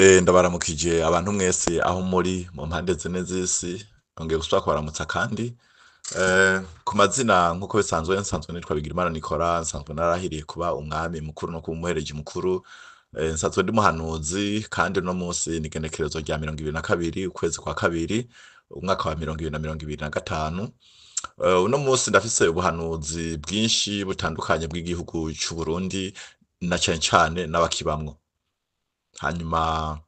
Ndabaramukije abantu mwese aho muri mu mpande zine z'isi, nongeye gusubira kubaramutsa kandi. Ku mazina nk'uko bisanzwe nsanzwe nitwa Bigirimana Nicolas, nsanzwe narahiriye kuba umwami mukuru no kuba umuhereji mukuru. Nsanzwe ndi muhanuzi kandi uno munsi ni igenekerezo rya 22 ukwezi kwa kabiri umwaka wa 2025. Uno munsi ndafise ubuhanuzi bwinshi butandukanye bw'igihugu c'u Burundi na cane cane n'abakibamwo. Hanyuma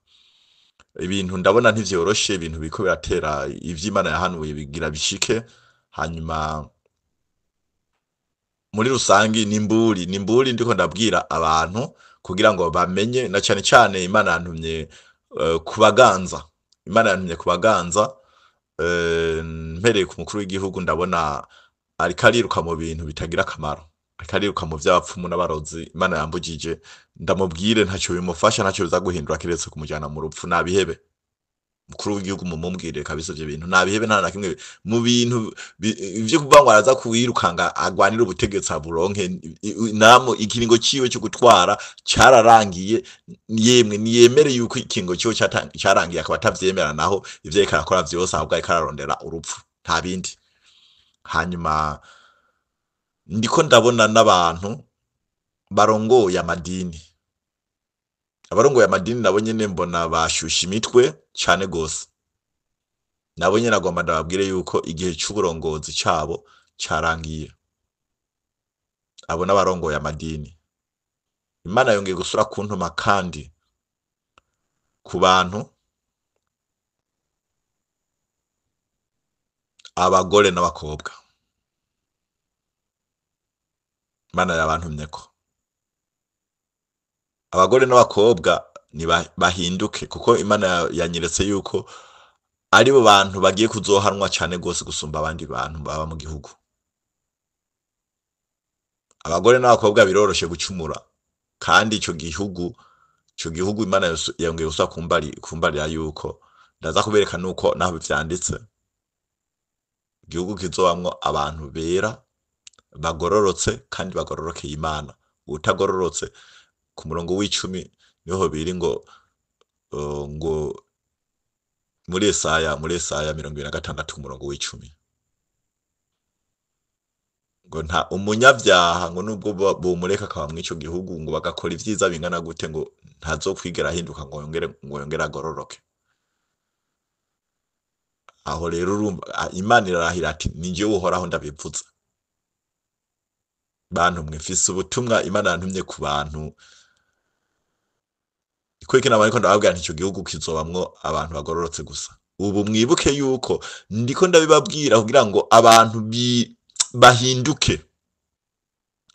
ibintu ndabona ntivyoroshe, ibintu biriko biratera ivy'Imana yahanuye bigira bishike. Hanyuma muri rusangi ni imburi ndiko ndabwira abantu kugira ngo bamenye, na cane cane Imana yantumye kubaganza. Imana yantumye kubaganza, mpereye ku mukuru w'igihugu ndabona ariko ariruka mu bintu bitagira akamaro, ariko ariruka mu vy'abapfumu n'abarozi. Imana yambujije ndamubwire ntaco bimufasha, ntaco biza guhindura kiretse kumujana mu rupfu. Nabihebe mukuru w'igihugu, mumumbwire kabisa ivyo bintu nabihebe, nta na kimwe mu bintu ivyo kuvuga ngo araza kuwirukanga agwanire ubutegetsi aburonke. Namo ikiringo ciwe cyo gutwara cararangiye, yemwe niyemere yuko ikiringo ciwe carangiye, akaba atavyemera naho ivyo ariko arakora vyose ahubwo ariko ararondera urupfu, nta bindi. Hanyuma ndiko ndabona n'abantu barongoye amadini, abarongoye amadini nabo nyene mbona bashusha imitwe cane gose. Nabo nyene agomba ndababwire yuko igihe c'uburongozi cabo carangiye. Abo n'abarongoye amadini. Imana yongeye gusura kuntuma kandi ku bantu, abagore n'abakobwa. Imana yabantumyeko. Abagore n'abakobwa ni bahinduke, kuko Imana yanyeretse yuko aribo bantu bagiye kuzohanwa cane gose gusumba abandi bantu baba mu gihugu. Abagore n'abakobwa biroroshe gucumura, kandi ico gihugu Imana yongeye gusubira kumbarira yuko ndaza kubereka nuko naho vyanditse, igihugu kizobamwo abantu bera bagororotse kandi bagororokeye Imana. Uwutagororotse, ku murongo w'10 niho biri ngo muri Yesaya 26 ku murongo w'10, ngo nta umunyavyaha, ngo nubwo bomureka akaba mw'ico gihugu, ngo bagakora ivyiza bingana gute, ngo ntazokwigera ahinduka ngo yongere agororoke. Aho rero urumva Imana irarahira ati: "Ni jewe Uhoraho ndabivuze." Bantu mwe, mfise ubutumwa Imana yantumye ku bantu. Ikurikira nama ariko ndababwira nti ico gihugu kizobamwo abantu bagororotse gusa. Ubu mwibuke yuko ndiko ndabibabwira kugira ngo abantu bahinduke,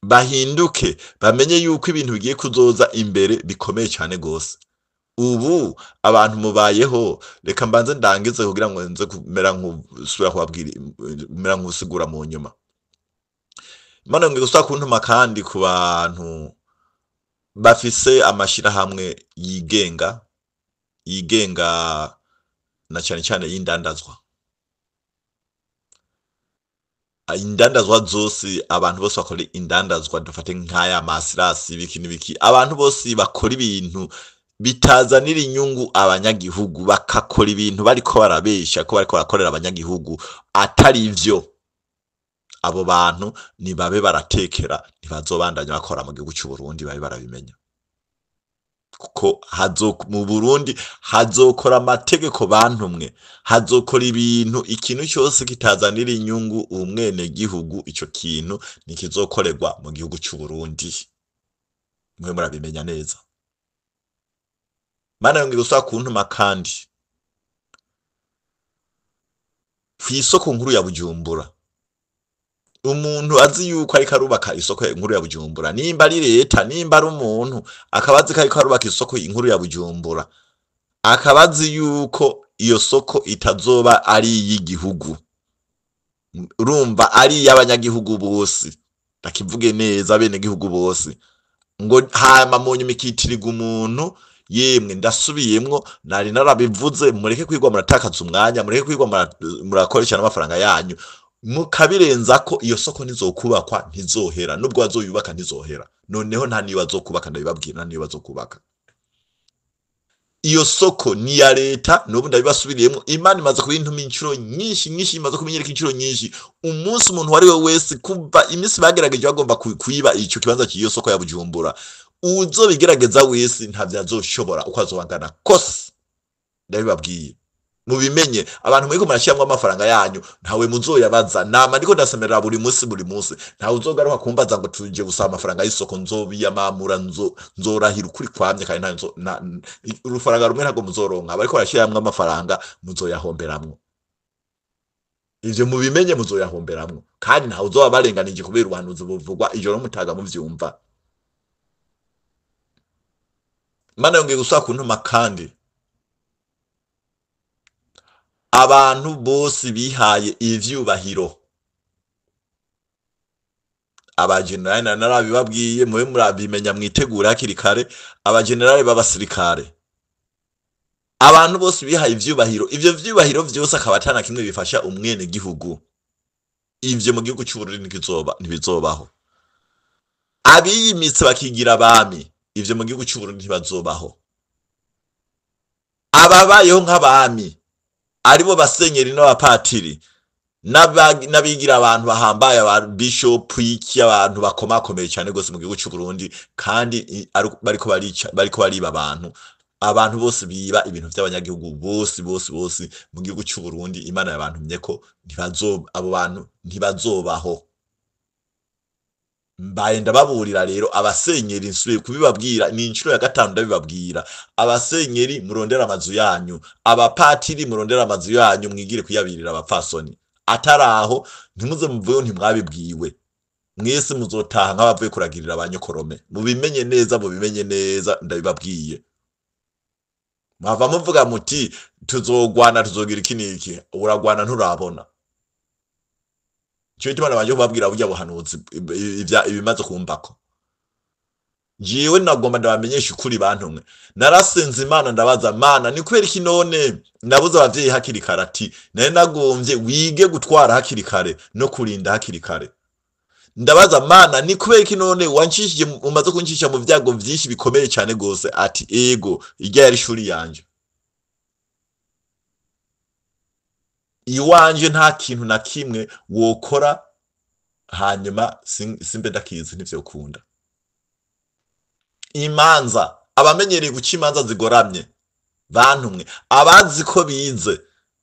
bahinduke, bamenye yuko ibintu bigiye kuzoza imbere bikomeye cyane gose. Ubu abantu mubayeho, reka mbanze ndangize kugira ngo nze kumera nk'usubira kubabwira, kumera nk'usigura mu nyuma. Imana yongeye gusubira kuntuma kandi ku bantu bafise amashirahamwe yigenga, yigenga na cyane cyane y'indandazwa. Indandazwa zose, abantu bose bakora indandazwa, dufate nk'aya masirasi, ibiki n'ibiki, abantu bose bakora ibintu bitazanira inyungu abanyagihugu, bakakora ibintu bariko barabesha ko bariko barakorera abanyagihugu atari ivyo, abo bantu nibabe baratekera, ntibazobandanya bakora mu gihugu c'u Burundi, babe barabimenya, kuko mu Burundi hazokora amategeko. Bantumwe, hazokora ibintu, ikintu cyose kitazanira inyungu umwene gihugu, ico kintu ntikizokorerwa mu gihugu c'u Burundi, mwe murabimenya neza. Mana yongeye gusubira kuntuma kandi kw'isoko nkuru ya Bujumbura. Umuntu azi yuko ariko arubaka isoko nkuru ya Bujumbura, nimba ari leta, nimba ari umuntu, akaba azi ko ariko arubaka isoko nkuru ya Bujumbura, akaba azi yuko iyo soko itazoba ari iy'igihugu, urumva ari iy'abanyagihugu bose, ndakivuge neza, abenegihugu bose, ngo hama mu nyuma ikitirirwa umuntu. Yemwe, ndasubiyemwo, nari narabivuze, mureke kwigwa muratakaza umwanya, mureke kwigwa murakoresha n'amafaranga yanyu mukabirenza ko iyo soko ntizokubakwa, ntizohera. Nubwo bazoyubaka ntizohera. Noneho nta niyo bazokubaka, ndabibabwira, nta niyo bazokubaka. Iyo soko ni ya leta, n'ubu ndabibasubiriyemo. Imana imaze kubintuma inshuro nyinshi nyinshi, imaze kumenyereka inshuro nyinshi. Umunsi umuntu wari we wese, kuva iminsi bagerageje bagomba kwiba ico kibanza cy'iyo soko ya Bujumbura, uzobigerageza wese ntavyo azoshobora uko azobangana kose. Ndabibabwiye mubimenye, abantu muriko murashiramwo amafaranga yanyu ntawe muzoyabaza. Nama ndiko ndasemerera buri munsi buri munsi, ntawe uzogaruka kumbaza ngo tuje gusaba amafaranga y'isoko. Nzobiyamamura, nzorahira ukuri kwamye, kandi urufaranga rumwe ntabwo muzoronka. Abariko barashiramwo amafaranga muzoyahomberamwo, ivyo mubimenye, muzoyahomberamwo, kandi ntawe uzoba barenganije kubera ubuhanuzi buvugwa ijoro mutaga muvyumva. Imana yongeye gusubira kuntuma kandi abantu bose bihaye ivyubahiro, abajenerali narabibabwiye, mube murabimenya mwitegura hakiri kare, abajenerali b'abasirikare, abantu bose bihaye ivyubahiro, ivyo vyubahiro vyose akaba atana kimwe bifasha umwene gihugu, ivyo mu gihugu c'Uburundi ntibizobaho. Abiyimitse bakigira abami, ivyo mu gihugu c'Uburundi ntibazobaho. Ababayeho nk'abami aribo basenyeri n'abapatiri n'abigira abantu bahambaye, aba bishop iki, abantu bakomakomeye cyane gose mu gihugu c'u Burundi, kandi bariko barica, bariko bariba abantu, abantu bose biba ibintu by'abanyagihugu bose bose bose mu gihugu c'u Burundi. Imana yabantumye ko abo bantu ntibazobaho. Mbaye ndababurira rero abasenyeri, nsubiye kubibabwira ni inshuro ya 5 ndabibabwira, abasenyeri murondera amazu yanyu, abapatiri murondera amazu yanyu, mwigire kuyabirira abapfasoni. Ataraho ntimuze muvuye ntimwabibwiwe, mwese muzotaha nk'abavuye kuragirira abanyokorome. Mubimenye neza, mubimenye neza, ndabibabwiye. Mwava muvuga muti tuzogwana, tuzogira iki n'iki, uragwana nturabona. Ico gituma nabanje kubabwira burya buhanuzi ibimaze kumbako. Jewe nagomba ndabamenyesha ukuri bantumwe. Narasenze Imana ndabaza Mana, ni kubera iki none nabuze abavyeyi hakiri kare? Ati nari nagomvye wige gutwara hakiri kare no kurinda hakiri kare. Ndabaza Mana, ni kubera iki none wancishije, umaze kuncisha mu vyago vyinshi bikomeye cyane gose? Ati ego, irya yari ishuri yanje. Iwanje nta kintu na kimwe wokora hanyuma simbe ndakizi, ntivyokunda. Imanza, abamenyereye guca imanza zigoramye bantumwe, abazi ko bize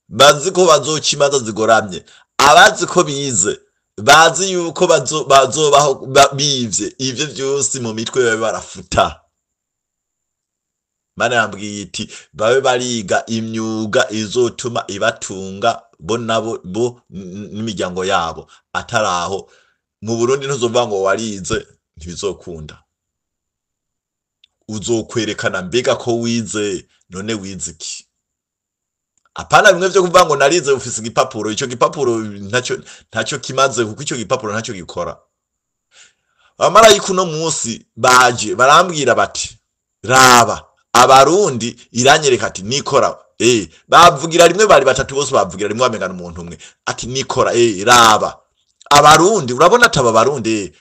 bazi ko bazoca imanza zigoramye, abazi ko bize bazi yuko bazobaho bivye, ivyo vyose mu mitwe babe barafuta. Mana yambwiye iti babe bariga imyuga izotuma ibatunga bo nabo bo n'imiryango yabo. Ataraho mu Burundi ntuzovuga ngo warize, ntibizokunda. Uzokwerekana mbega ko wize, none wize iki? Apana bimwe vyo kuvuga ngo narize ufise igipapuro, ico gipapuro ntacyo kimaze, kuko ico gipapuro ntacyo gikora. Abamarayika uno munsi baje barambwira bati raba abarundi, iranyereka ati nikora, bavugira rimwe, bari batatu bose bavugira rimwe, bamengana umuntu umwe, ati nikora, raba abarundi, urabona ataba abarundi,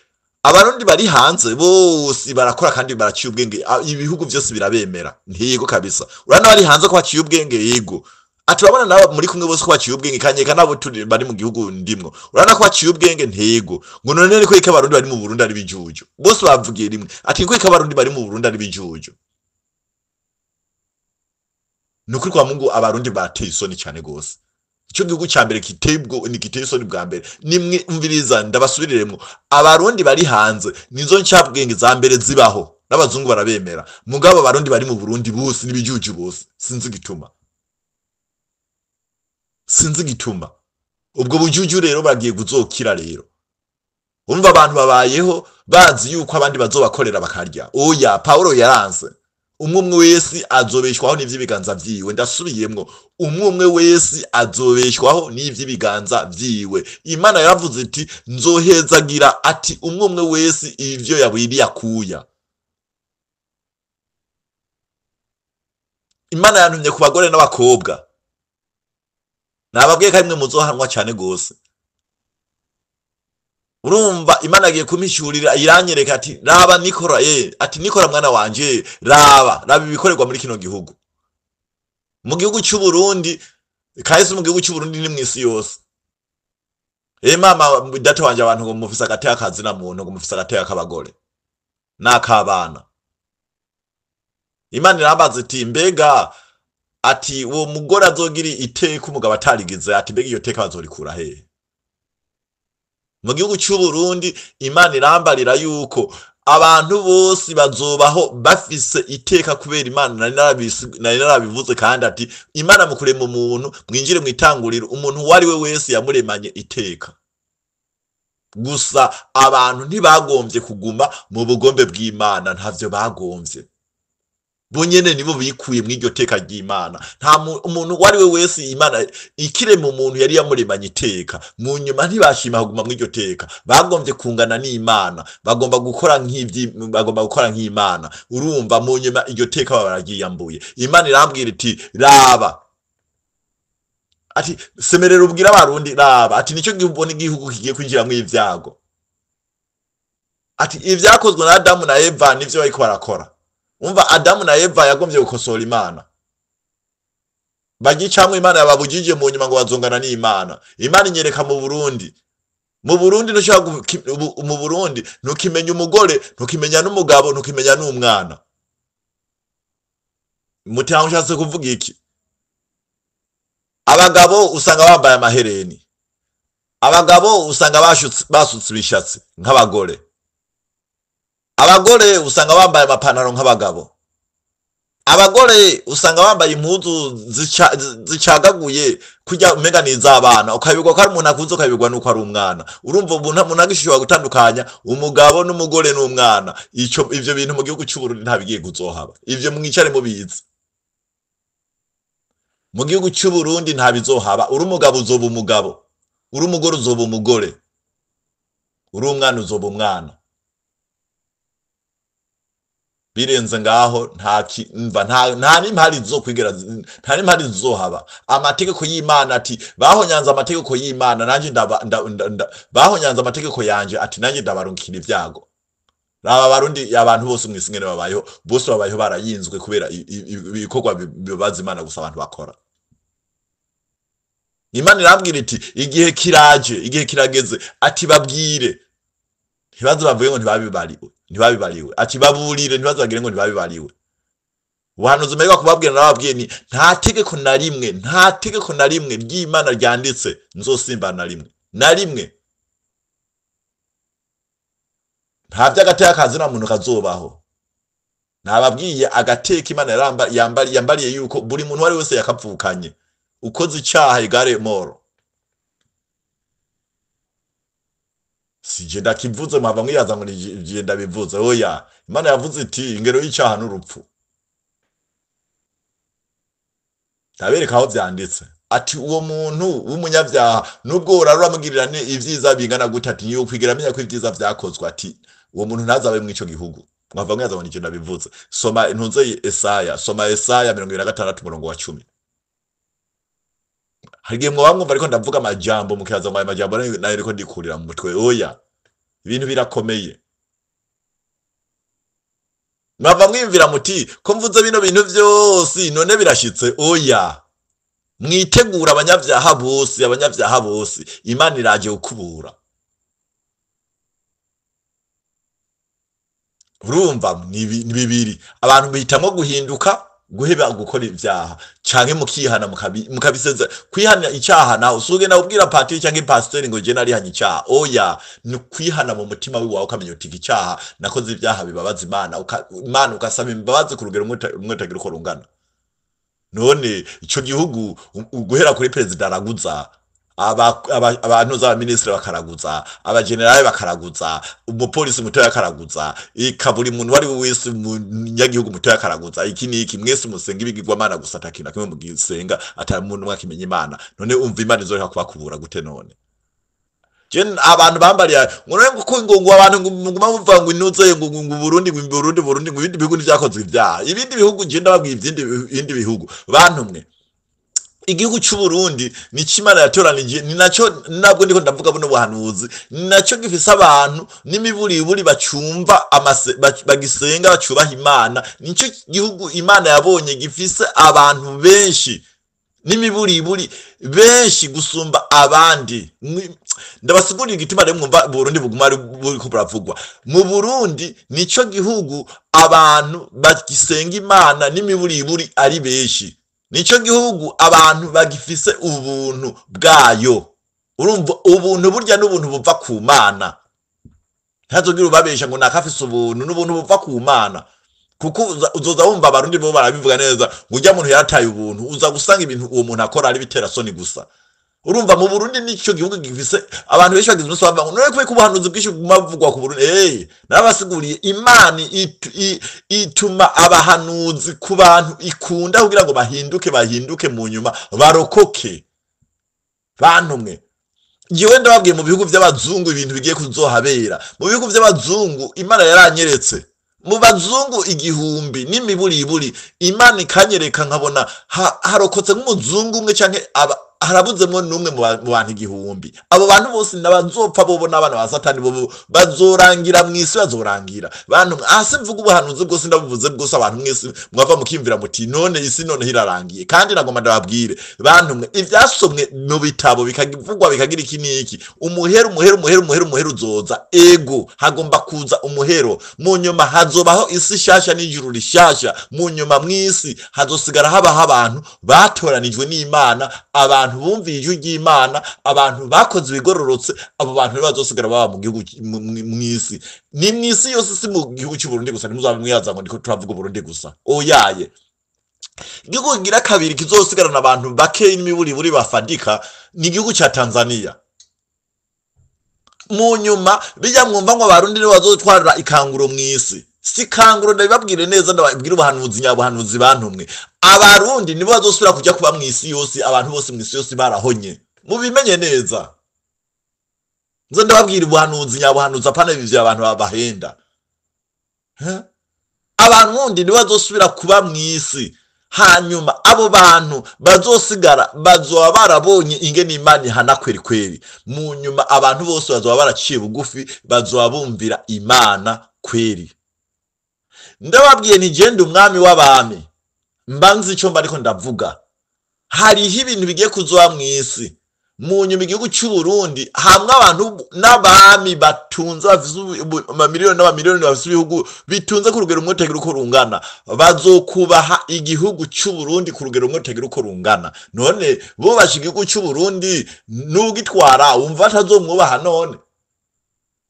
abarundi bari hanze bose barakora kandi baraciye ubwenge, ibihugu byose birabemera, ntigo kabisa. Urabona bari hanze ko baciye ubwenge, yego. Ati urabona nabo muri kumwe bose ko baciye ubwenge, kanyeka nabo turi bari mu gihugu ndimwo, urabona ko baciye ubwenge, ntego. Ngo none niko iki abarundi bari mu Burundi ari bijuju, bose bavugiye rimwe, ati niko iki abarundi bari mu Burundi ari bijuju. Nukuri kwa Mungu abarundi bateye isoni cyane gose. Ico gihugu ca mbere kitebwo ni giteye isoni bwa mbere. Nimwe umviriza ndabasubiriremwo, abarundi bari hanze nizo ncabwenge za mbere zibaho, n'abazungu barabemera. Mugabo abarundi bari mu Burundi bose nibijuju bose, sinzi gituma. Sinzi gituma. Ubwo bujuju rero bagiye kuzokira rero. Umva abantu babayeho bazi yuko abandi bazobakorera bakarya. Oya, Paulo yaranse. Umwe umwe wese azobeshwaho n'ivy'ibiganza vyiwe. Ndasubiyemwo, umwe umwe wese azobeshwaho n'ivy'ibiganza vyiwe. Imana yaravuze iti nzohezagira ati umwe umwe wese ivyo yabwiriye akuya. Imana yantumye ku bagore n'abakobwa. Nababwiye ko arimwe muzohanwa cyane gose. Urumva Imana agiye kumishurira, iranyereka ati raba nikora, ati nikora mwana wanje, raba ibikorerwa muri kino gihugu. Mu gihugu cy'u Burundi, kahise mu gihugu cy'u Burundi ni mw'isi yose. Mama data wanje, abantu ngo mufise agateka kazina muntu, ngo mufise agateka k'abagore n'akabana. Imana irambaza iti mbega, ati uwo mugore azogira iteka umugabo atarigize, ati mbega iyo teka bazorikura hehe? Mu gihugu cy'u Burundi Imana irambarira yuko abantu bose bazobaho bafise iteka, kubera Imana nari narabivuze. Kandi ati Imana mu kurema umuntu, mwinjire mu itanguriro, umuntu uwo ari we wese yamuremanye iteka. Gusa abantu ntibagombye kuguma mu bugombe bw'Imana, ntavyo bagombye. Bo nyene nibo bikuye mw'iryo teka ry'Imana. Nta umuntu uwo ari we wese, Imana ikirema umuntu yari yamuremanye iteka. Mu nyuma ntibashima kuguma mw'iryo teka, bagombye kungana n'Imana, bagomba gukora nk'ivyi, bagomba gukora nk'Imana. Urumva mu nyuma iryo teka baba bararyiyambuye. Imana irambwira iti raba, ati semerera ubwira Abarundi, raba, ati nicyo gihe ubona igihugu kigiye kwinjiramwo ivyago. Ati ivyakozwe na Adamu na Eva nivyo bariko barakora. Umva, Adamu na Eva yagombye gukosora Imana, bagicamwe Imana yababujije, mu nyuma ngo bazongana n'Imana. Imana inyereka mu Burundi, mu Burundi ntushobora mu Burundi ntukimenya umugore, ntukimenya n'umugabo, ntukimenya n'umwana. Muti aho ushatse kuvuga iki? Abagabo usanga bambaye amahereni, abagabo usanga basutse ibishatsi nk'abagore, abagore usanga bambaye amapantaro nk'abagabo, abagore usanga bambaye impuzu zicagaguye kurya umenga ni iz'abana, ukabigwa ko ari umuntu akuze, ukabigwa nuko ari umwana. Urumva umuntu agishobora gutandukanya umugabo n'umugore n'umwana. Ico ivyo bintu mu gihugu cy'u Burundi nta bigiye kuzohaba. Ivyo mwicare mubizi. Mu gihugu cy'u Burundi nta bizohaba. Uri umugabo uzoba umugabo, uri umugore uzoba umugore, uri umwana uzoba umwana. Birenze ngaho nta nta n'impari zizokwigera, nta n'impari zizohaba. Amategeko y'Imana, ati bahonyanze amategeko y'Imana, nanje bahonyanze amategeko yanje, ati nanje ndabarunkira ibyago. Raba Abarundi, abantu bose mw'isi ngene babayeho, bose babayeho barayinzwe kubera ibikorwa bibabaza Imana gusa abantu bakora. Imana irambwira iti igihe kiraje, igihe kirageze, ati babwire ntibaze bavuge ngo ntibabibariwe, ntibabibariwe. Ati baburire ntibaze bagire ngo ntibabibariwe. Ubuhanuzi mperuka kubabwira nababwiye ni nta tegeko na rimwe, nta tegeko na rimwe ry'Imana ryanditse nzosimba na rimwe, na rimwe. Nta vy'agateka kazina muntu kazobaho. Nababwiye agateka Imana yambariye yuko buri muntu wari wese yakavukanye. Ukoze icaha igare moro. Sije ndakivuze muhava mwibaza ngo nije ndabivuze. Oya, Imana yavuze iti ingero y'icaha n'urupfu. Ndabereka aho vyanditse. Ati uwo muntu w'umunyavyaha nubwo uramugirira ivyiza bingana gute, ati niyo kwigira amenya ko ivyiza vyakozwe, ati uwo muntu ntazabe mw'ico gihugu. Mwava mwibaza ngo nije ndabivuze. Soma intunze Esaya, soma Esaya 26 umurongo wa 10. Hari igihe mwoba mwumva ariko ndavuga amajambo mukibaza ngo ayo majambo nayo ariko ndikurira mu mutwe. Oya, ibintu birakomeye. Mwava mwiyumvira muti ko mvuze bino bintu vyose none birashitse. Oya, mwitegura abanyavyaha bose, abanyavyaha bose Imana iraje gukubura. Urumva ni bibiri, abantu bihitamwo guhinduka, guheba gukora ivyaha, canke mukihana mukabiseza. Kwihana icaha naho usuge nawe ubwira patiri canke pasiteri ngo je narihanye icaha. Oya, ni kwihana mu mutima wiwawe ukamenya uti iki caha nakoze ivyaha bibabaza Imana, Imana ugasaba imbabazi ku rugero rumwe utagira uko rungana. None ico gihugu guhera kuri perezida araguza, abantu z'abaminisitiri bakaraguza, abagenerali bakaraguza, umupolisi mutoya akaraguza, eka buri muntu wari wese umunyagihugu mutoya akaraguza. Iki niki mwese musenga ibigirwamana gusa, atakintu na kimwe mugisenga, ata muntu umwe akimenya Imana. None umva Imana izoreka kubakubura gute none? Je abantu bambariye ngo none ngo ngo abantu ngo muguma muvuga ngo inuze ngo ngo Burundi ngo Burundi Burundi ngo ibindi bihugu ntivyakozwe ivyaha. Ibindi bihugu je ndababwiye ibindi bihugu bantu mwe. Igihugu cy'u Burundi ni Imana yatoranije, ni nacyo nabwo ndiko ndavuga buno buhanuzi, ni nacyo gifise abantu n'imiburiburi bacumva bagisenga bacubaha Imana. Nicyo gihugu Imana yabonye gifise abantu benshi n'imiburiburi benshi gusumba abandi. Ndabasigurira igituma rero mwumva Burundi buguma buriko buravugwa. Mu Burundi nico gihugu abantu bagisenga Imana n'imiburiburi ari benshi, nico gihugu abantu bagifise ubuntu bwayo. Urumva ubuntu burya n'ubuntu buva ku Mana, ntazogira ubabesha ngo nakafise ubuntu, n'ubuntu buva ku Mana. Kuko uzoza wumva Abarundi bo barabivuga neza ngo urya muntu yarataye ubuntu, uza gusanga ibintu uwo muntu akora ari bitera soni gusa. Urumva mu Burundi nico gihugu gifise abantu benshi bagize umunsi bavuga ngo none kubera ko ubuhanuzi bwinshi buguma buvugwa ku Burundi. Narabasiguriye, Imana ituma abahanuzi ku bantu ikunda kugira ngo bahinduke mu nyuma barokoke. Bantu mwe, jewe ndababwiye mu bihugu by'abazungu ibintu bigiye kuzohabera. Mu bihugu by'abazungu Imana yaranyeretse mu bazungu 1000 n'imiburiburi, Imana ikanyereka nkabona harokotse nk'umuzungu umwe canke harabuzemwo n'umwe mu bantu 1000. Abo bantu bose n'abazopfa bobo n'abana ba Satani bobo bazorangira mw'isi, bazorangira. Bantu hasi mvuga ubuhanuzi bwose ndabuvuze bwose, abantu mwese mwava mukimvira muti none isi none irarangiye. Kandi nagomba ndababwire bantu mwe, ivyasomwe mu bitabo bikavugwa bikagira iki n'iki, umuhero umuhero umuhero umuhero umuhero uzoza. Ego hagomba kuza umuhero, mu nyuma hazobaho isi shasha n'ijuru rishasha. Mu nyuma mw'isi hazosigara habaho abantu batoranijwe n'Imana, abantu bumviye ijwi ry'Imana, abantu bakoze ibigororotse. Abo bantu bazosigara baba mu gihugu mw'isi. Ni mw'isi yose, si mu gihugu cy'u Burundi gusa. Ntimuzabe mwibaza ngo ndiko turavuga Burundi gusa, oyaye. Igihugu kigira kabiri kizosigarana abantu bakeyi n'imiburiburi bafadika ni igihugu ca Tanzania. Mu nyuma bijya mwumva ngo Abarundi nibo bazotwarira ikanguro mw'isi. Si kanguro, ndabibabwire neza, ndababwire ubuhanuzi nyabuhanuzi bantumwe. Abarundi nibo bazosubira kujya kuba mw'isi yose, abantu bose mw'isi yose barahonye, mubimenye neza. Nzo ndababwira ubuhanuzi nyabuhanuzi, apana ivyo abantu babahenda. Abarundi nibo bazosubira kuba mw'isi. Hanyuma abo bantu bazosigara bazoba barabonye ingene Imana ihana kweri kweri. Mu nyuma abantu bose bazoba baraciye bugufi, bazoba bumvira Imana kweri. Ndababwiye nti genda umwami w'abami, mba nzi ico mba ariko ndavuga. Hariho ibintu bigiye kuzoba mw'isi. Mu nyuma igihugu cy'u Burundi hamwe abantu n'abami batunze bafise amamiliyoni n'amamiliyoni, bafise ibihugu bitunze ku rugero rumwe rutagira uko rungana, bazokubaha igihugu cy'u Burundi ku rugero rumwe rutagira uko rungana. None bubasha igihugu cy'u Burundi n'ugitwara wumva atazomwubaha? None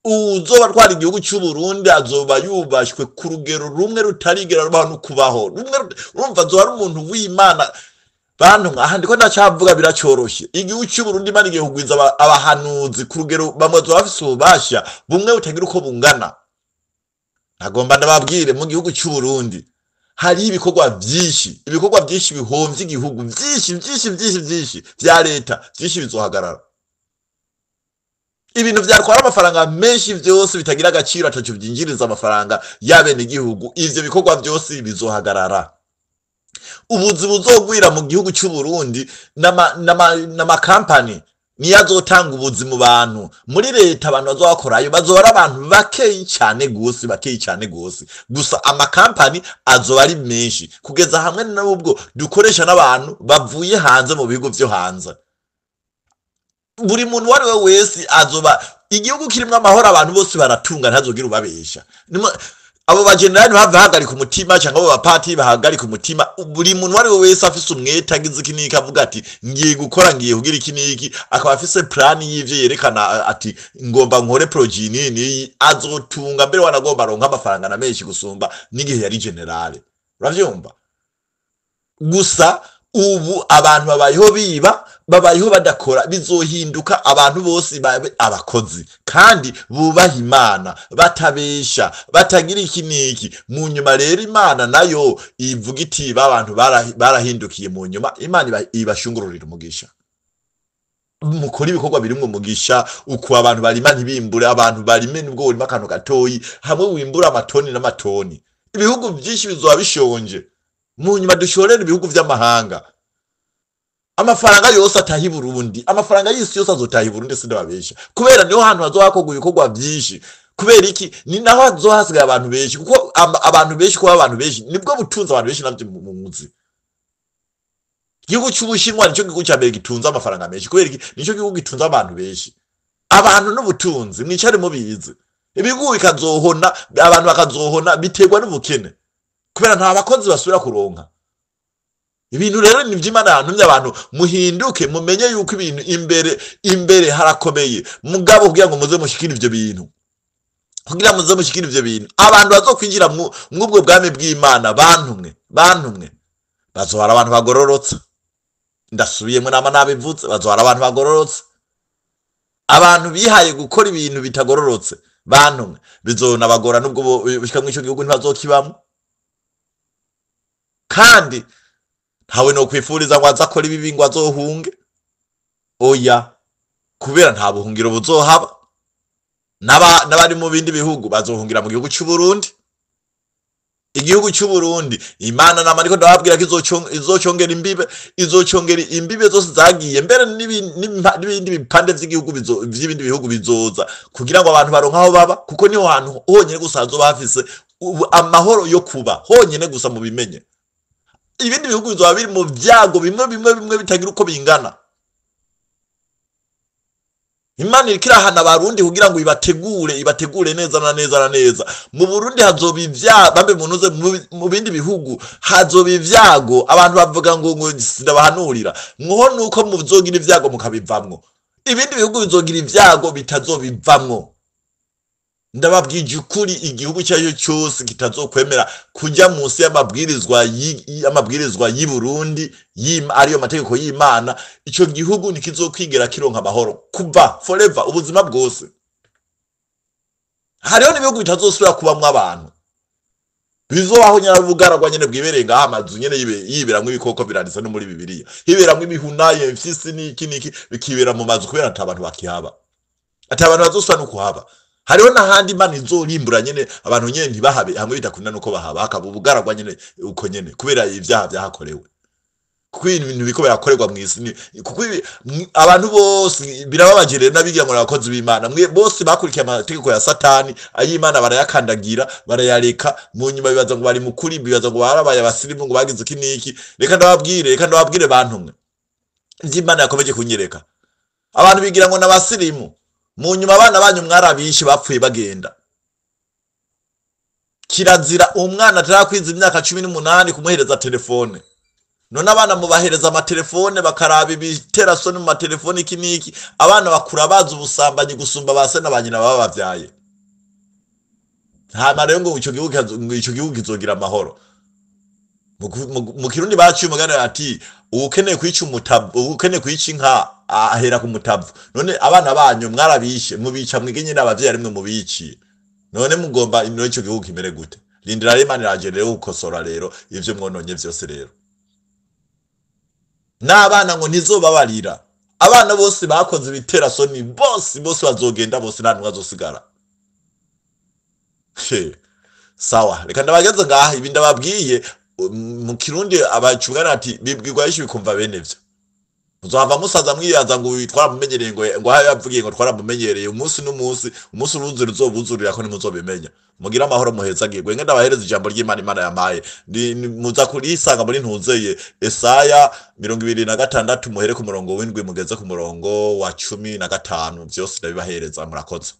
uzoba atwara igihugu cy'u Burundi azoba yubashwe ku rugero rumwe rutarigera rubaho no kubaho rumwe. Urumva azoba ari umuntu w'Imana. Bantu aha ndiko ndacavuga biracoroshye. Igihugu cy'u Burundi Imana igiye kugwiza abahanuzi ku rugero bamwe bazoba bafise ububasha bumwe butagira uko bungana. Nagomba ndababwire mu gihugu cy'u Burundi hari ibikorwa byinshi, ibikorwa byinshi bihomvye igihugu, byinshi byinshi byinshi byinshi vya leta, byinshi bizohagarara. Ibintu vyatwara amafaranga menshi vyose bitagira agaciro ataco vyinjiriza amafaranga y'abenegihugu, ivyo bikorwa vyose bizohagarara. Ubuzi buzogwira mu gihugu cy'u Burundi n'amakampani niyo azotanga ubuzi mu bantu. Muri leta abantu bazobakorayo bazoba ari abantu bakeyi cyane gose, bakeyi cyane gose gusa. Amakampani azoba ari menshi kugeza hamwe n'ubwo dukoresha n'abantu bavuye hanze mu bihugu vyo hanze. Buri muntu uwo ari we wese azoba igihugu kirimwo amahoro, abantu bose baratunga, ntazogira ubabesha. Abo bajenerali bava bahagarika umutima, cyangwa abo bapati bahagarika umutima. Buri muntu uwo ari we wese afise umwete agize iki n'iki, avuga ati ngiye gukora, ngiye kugira iki n'iki, akaba afise plani y'ivyo yerekana ati ngomba nkore projet nini n'iyi, azotunga mbere wanagomba aronka amafaranga na menshi gusumba n'igihe yari generale. Uravyumva? Gusa ubu abantu babayeho biba, babayeho badakora. Bizohinduka, abantu bose babe abakozi kandi bubaha Imana, batabesha, batagira iki n'iki. Mu nyuma rero Imana nayo ivuga iti ba bantu barahindukiye. Mu nyuma Imana ibashungururira umugisha. Mukora ibikorwa birimwo umugisha, uko abantu barima ntibimbure, abantu barime nubwo urima akantu gatoyi, hamwe wimbura amatoni n'amatoni. Ibihugu byinshi bizoba bishonje, mu nyuma dushorere ibihugu vy'amahanga. Amafaranga yose ataha i Burundi, amafaranga y'isi yose azotaha i Burundi, sindababesha, kubera niho hantu hazohakorwa ibikorwa vyinshi. Kubera iki? Ni naho hazohasigaye abantu benshi, kuko abantu benshi, kuba abantu benshi nibwo butunzi, abantu benshi navyo muzi. Igihugu c'Ubushinwa nico gihugu ca mbere gitunze amafaranga menshi. Kubera iki? Nico gihugu gitunze abantu benshi. Abantu n'ubutunzi, mwicare mubizi. Ibihugu bikazohona, abantu bakazohona, biterwa n'ubukene, kubera nta bakozi basubira kuronka. Ibintu rero ni vy'Imana yantumye abantu muhinduke, mumenye yuko ibintu imbere harakomeye. Mugabo kugira ngo muze mushikire ivyo bintu, kugira muze mushikire ivyo bintu, abantu bazokwinjira mw'ubwo bwami bw'Imana, bantumwe bazohara abantu bagororotse. Ndasubiyemwo, nama nabivuze, bazohara abantu bagororotse. Abantu bihaye gukora ibintu bitagororotse, bantumwe, bizonabagora nubwo bishika mw'ico gihugu ntibazokibamwo. Kandi ntawe no kwifuriza ngo azakora ibibi ngo azohunge, oya, kubera nta buhungiro buzohaba. N'abari mu bindi bihugu bazohungira mu gihugu c'u Burundi. Igihugu c'u Burundi, Imana nama ariko ndababwira ko izocongera imbibe, izocongera imbibe zose zagiye mbere n'ibindi bipande vy'igihugu vy'ibindi bihugu bizoza, kugira ngo abantu baronke aho baba, kuko niho hantu honyene gusa hazoba hafise amahoro yo kuba honyene gusa. Mubimenye, ibindi bihugu bizoba biri mu vyago bimwe bimwe bimwe bitagira uko bingana. Imana iriko irahana Abarundi kugira ngo ibategure, ibategure neza na neza na neza. Mu Burundi hazoba ivyago, bambe munuze, mu bindi bihugu hazoba ivyago. Abantu bavuga ngo sindabahanurira, mwoho nuko muzogira ivyago mukabivamwo. Ibindi bihugu bizogira ivyago bitazobivamwo. Ndababwije ukuri, igihugu icyo ari cyo cyose kitazokwemera kujya munsi y'amabwirizwa y'i Burundi, ariyo mategeko y'Imana, ico gihugu ntikizokwigera kironka amahoro kuva forever, ubuzima bwose. Hariho n'ibihugu bitazosubira kubamwo abantu, bizobaho nyarabugaragwa nyene bwibereye ngaho, amazu nyene yiberamwo ibikoko. Biranditse no muri Bibiliya, hiberamwo imihuna, imfyisi n'iki n'iki, bikibera mu mazu kubera ata bantu bakihaba, ata abantu bazosubira no kuhaba. Hariho n'ahandi Imana izorimbura nyene abantu nyene ntibahabe, hamwe bidakunda nuko bahaba, hakaba ubugaragwa nyene uko nyene, kubera ivyaha vyahakorewe, kuko ibintu biriko birakorerwa mw'isi, kuko abantu bose birababaje rero n'abigira ngo ni abakozi b'Imana, mwe bose bakurikiye amategeko ya Satani, ay'Imana barayakandagira, barayareka. Mu nyuma bibaza ngo bari mu kuri, bibaza ngo barabaye abasirimu, ngo bagize iki n'iki. Reka ndababwire, reka ndababwire bantu mwe, ivy'Imana yakomeje kunyereka. Abantu bigira ngo n'abasirimu, mu nyuma abana banyu mwarabishe, bapfuye bagenda. Kirazira umwana atarakwiza imyaka 18 kumuhereza telefone. None abana mubahereza amatelefone, bakaraba ibiterasoni mu matelefone, iki n'iki. Abana bakura bazi ubusambanyi gusumba ba se na ba nyina baba bavyaye. Hama rero ngo ico gihugu kizogira amahoro? Mu Kirundi baciye umugani ati: "Uwukeneye kwica umutavu, uwukeneye kwica inka ahera ku mutavu." None abana banyu mwarabishe, mubica mwige nyine, abavyeyi arimwe mubiciye. None mugomba none ico gihugu kimere gute? Rindira rero, Imana iraje rero gukosora rero ivyo mwononye vyose. Rero n'abana ngo ntizobabarira. Abana bose bakoze ibiterasoni, bose bose bazogenda bose, nta numwe azosigara. He, sawa, reka ndabageze ngaha. Ibi ndababwiye, mu Kirundi abacungana ati: "Bibwirwa benshi bikumva bene vyo." Muzohava musaza mwibaza ngo twaramumenyereye, ngo aho yavugiye ngo twaramumenyereye. Umunsi n'umunsi, umunsi uruzi ruzobuzurira ko ntimuzobimenya. Mugire amahoro, muhezagirwe. Nge ndabahereza ijambo ry'Imana Imana yampaye. Muza kurisanga muri ntuzeye Esaya 26, muhere ku murongo w'7 mugeze ku murongo wa 15. Vyose ndabibahereza. Murakoze.